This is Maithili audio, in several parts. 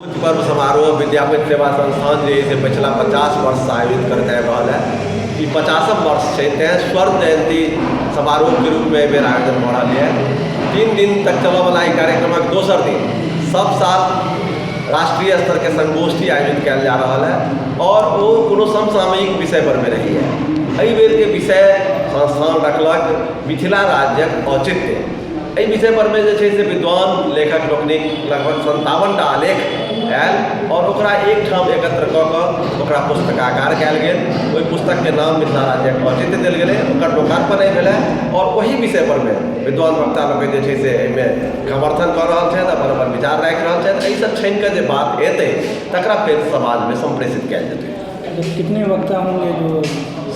मुख्य पर्व समारोह विद्यापति सेवा संस्थान जे से पछिला 50 वर्षसँ आयोजित करैत आबि रहल है। ई 50म वर्ष छै, तैँ स्वर्ण जयन्ती समारोहके रूपमे एहि बेर आयोजन भऽ रहल यऽ। 3 दिन तक चलऽवला ई कार्यक्रमक दोसर दिन सब साल राष्ट्रीय स्तरके संगोष्ठी आयोजित कयल जा रहल है आओर ओ कोनो समसामयिक विषय परमे रहैए। एहि बेरके विषय संस्थान रखलक मिथिला राज्यक औचित्य। एहि विषय परमे जे छै से विद्वान लेखक लोकनिक लगभग 57 टा आलेख आयल आओर ओकरा एकठाम एकत्र कऽ कऽ ओकरा पुस्तकाकार कयल गेल। ओहि पुस्तकके नाम मिथिला राज्यक औचित्य देल गेलै। ओकर लोकार्पण एहि भेलै आओर ओहि विषय परमे विद्वान वक्ता लोकनि जे छै से एहिमे समर्थन कऽ रहल छथि, अपन अपन विचार राखि रहल छथि। एहिसँ छानि कऽ जे बात एतै तकरा फेर समाजमे सम्प्रेषित कयल जेतै। कितने वक्ता होंगे जो?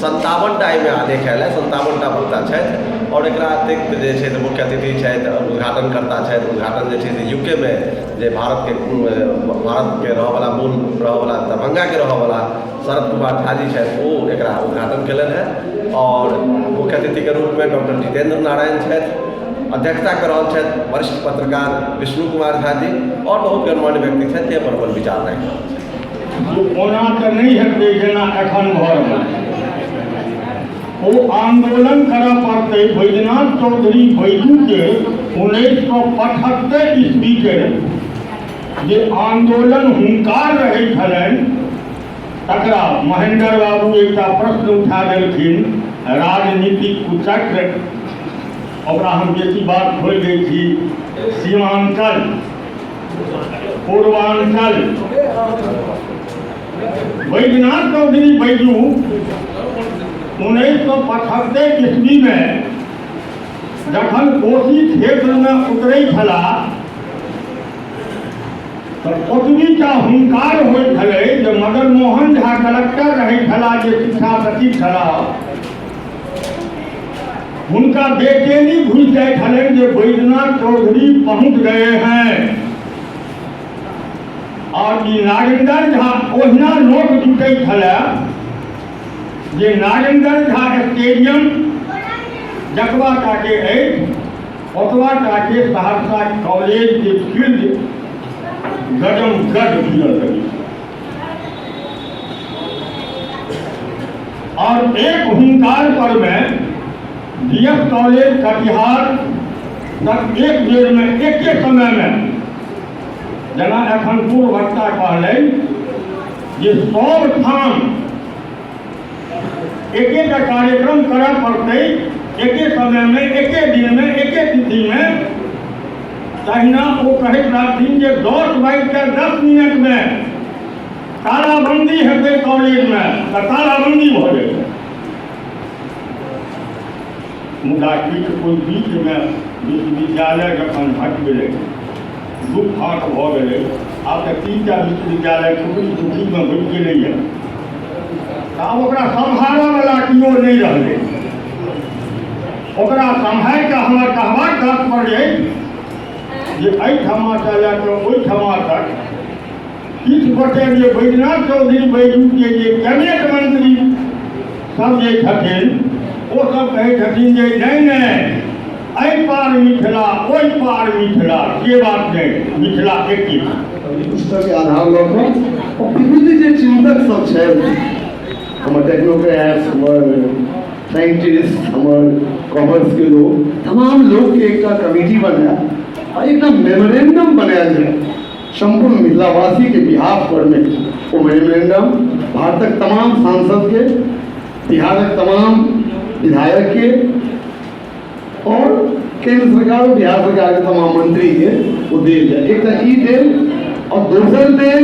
57 टा एहिमे आलेख आयल है, 57 टा वक्ता छथि आओर एकरा अतिरिक्त जे छै से मुख्य अतिथि छथि, उद्घाटनकर्ता छथि। उद्घाटन जे छै से यूकेमे जे भारतके रहऽवला, मूल रहऽवला, दरभंगाके रहऽवला शरद कुमार झा जी छथि, ओ एकरा उद्घाटन केलनि हेँ आओर मुख्य अतिथिके रूपमे डॉक्टर जितेन्द्र नारायण छथि। अध्यक्षता कऽ रहल छथि वरिष्ठ पत्रकार विष्णु कुमार झा जी आओर बहुत गणमान्य व्यक्ति छथि जे अपन अपन विचार राखि रहल छथि। ओना तऽ नहि हेतै जेना एखन भऽ रहल छै। ओ आन्दोलन करऽ पड़तै। बैजनाथ चौधरी बैजूके 1975 ईस्वीके जे आन्दोलन हुनकार रहै छलनि तकरा महेन्द्र बाबू एकटा प्रश्न उठा देलखिन, राजनीतिक कुचक्र। ओकरा हम बेसी बात खोलि दै छी। सीमांचल, पूर्वांचल, बैजनाथ चौधरी बैजू 1975 ईस्वीमे जखन कोसी क्षेत्रमे उतरै छलाह तऽ ओतबीटा हुंकार होइ छलै जे मदन मोहन झा कलेक्टर रहै छलाह, जे शिक्षा सचिव छलाह, हुनका बेचैनी घुसि जाइ छलनि जे बैजनाथ चौधरी पहुँच गए हैं। और ई नागेन्द्र झा ओहिना लोक जुटै छलै जे नागेन्द्र झा स्टेडियम जतबा टाके अछि ओतबा टाके सहरसा कॉलेज के फील्ड गजम गज भिड़ल रहै। और एक हुंकार पर में डी एस कॉलेज कटिहार तक एक बेर में एके समय में, जेना एखन पूर्व वक्ता कहलनि जे सब ठाम एक एक कार्यक्रम करय पड़तै, एके समय में, एके दिन में, एके तिथि में, तहिना ओ कहैत रहथिन जे 10:10 में तालाबंदी हेतै कॉलेजमे तऽ तालाबंदी भऽ जेतै। मुदा किछु कोइ बीचमे विश्वविद्यालय जखन हटि गेलै, दू फाँक भऽ गेलै, आब तऽ 3 टा विश्वविद्यालय टुकड़ी टुकड़ीमे बचि गेलैए, तऽ आब ओकरा सम्हारऽवला केओ नहि रहलै। ओकरा सम्हारि कऽ हमर कहबाक तात्पर्य अछि जे एहिठमासँ लए कऽ ओहिठमा तक किछु गोटे जे बैजनाथ चौधरी बैजूके जे कैबिनेट मंत्री सब जे छथिन ओ सब कहै छथिन जे नहि नहि, एहि पार मिथिला ओहि पार मिथिला, से बात नहि, मिथिला एके। पुस्तकके आधार लऽ कऽ विभिन्न जे चिन्तक सब छथि, हमर टेक्नोक्रेट्स, हमर साइंटिस्ट, हमर कॉमर्सके लोक, तमाम लोकके एकटा कमिटी बनायल आ एकटा मेमोरेंडम बनायल जाय सम्पूर्ण मिथिलावासीके बिहाफ परमे। ओ मेमोरेंडम भारतक तमाम सांसदके, बिहारक तमाम विधायकके और केंद्र सरकार और बिहार सरकार के तमाम मंत्री के ओ देल जाय। एकटा ई देल और दोसर देल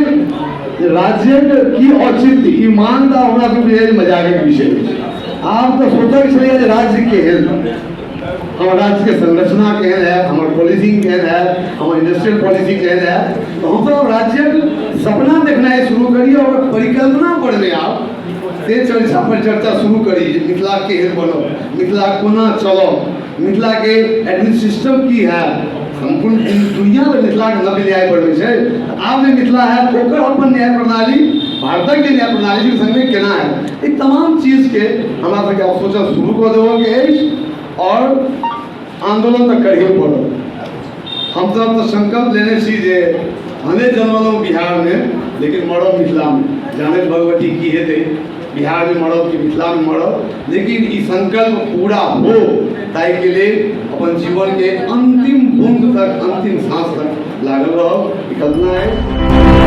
जे राज्यक की औचित्य, ई मांग तऽ हमरा सबके जे मजाकक विषय अछि। आब तऽ सोचक छलैए जे राज्य केहन, हमर राज्यके संरचना केहन हैत, हमर पॉलिसिंग केहन हैत, हमर इंडस्ट्रियल पॉलिसी केहन हैत। तऽ हमसब राज्यक सपना देखनाइ शुरू करी और परिकल्पना पर मे आब से चर्चा परिचर्चा शुरू करी जे मिथिला केहन बनब, मिथिला कोना चलब, मिथिलाके एडमिन सिस्टम की हैत। सम्पूर्ण दुनिया तऽ मिथिलाके नव्य न्याय बनबै छै, आब जे मिथिला हैत ओकर अपन न्याय प्रणाली भारतक जे न्याय प्रणाली छै संगे केना हैत, ई तमाम चीजके हमरा सबके आब सोचब शुरू कऽ देबऽके अछि और आन्दोलन तऽ करहे पड़त। हमसब तऽ संकल्प लेने छी जे भने जन्मलहुँ बिहारमे लेकिन मरब मिथिलामे। जानैत भगवती की हेतै, बिहारमे मरब कि मिथिलामे मरब, लेकिन ई संकल्प पूरा हो ताहिके लेल अपन जीवनके अंतिम बूंद तक, अंतिम सांस तक लागल रहब, ई कल्पना है।